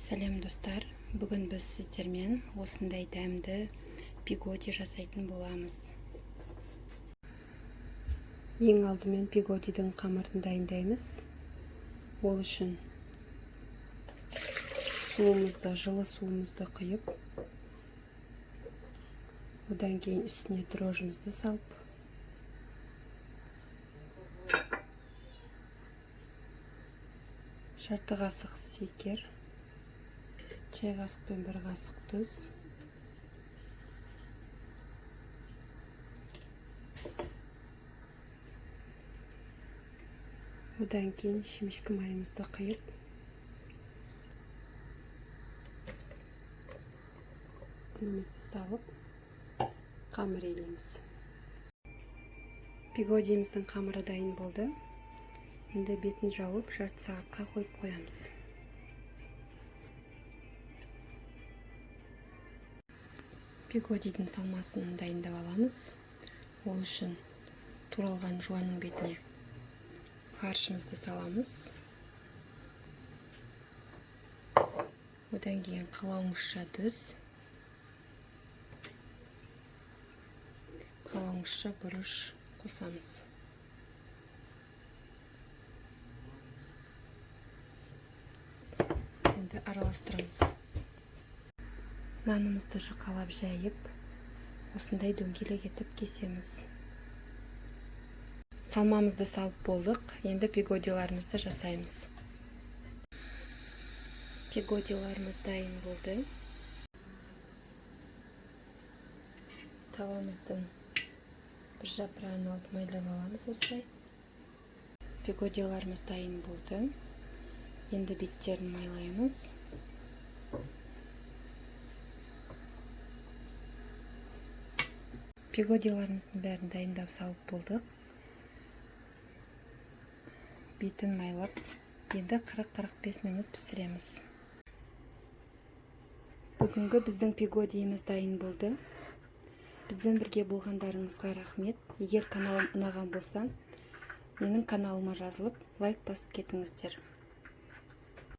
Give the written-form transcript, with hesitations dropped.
Сәлем, достар! Бүгін біз сіздермен осындай дәмді пигоди жасайтын боламыз. Ең алдымен пигодидің қамырын дайындаймыз. Ол үшін суымызды, жылы суымызды құйып, одан кейін үстіне дрожжімізді салып, жарты қасық шекер, шай қасықпен 1 қасық тұз, одан кейін шемішкі майымызды құйып, ұнымызды салып, қамыр илейміз. Пигодиіміздің қамыры дайын болды. Енді бетін жауып, жарты сағатқа қойып қоямыз. Пигодидің салмасын дайындап аламыз. Ол үшін туралған жуаның бетіне фаршымызды саламыз. Одан кейін қалауыңызша тұз, қалауыңызша бұрыш қосамыз. Енді араластырамыз. Нанымызды жұқалап жайып, осындай дөңгелек етіп кесеміз. Салмамызды салып болдық. Енді пигодиларымызды жасаймыз. Пигодиларымыз дайын болды. Табамыздың бір жапырағын алып, майлап аламыз осылай. Пигодиларымыз дайын болды. Енді беттерін майлаймыз. Пигодиларымыздың бәрін дайындап салып болдық, бетін майлап, енді 40-45 минут пісіреміз. Бүгінгі біздің пигодиіміз дайын болды. Бізбен бірге болғандарыңызға рахмет. Егер каналым ұнаған болса, менің каналыма жазылып, лайк басып кетіңіздер.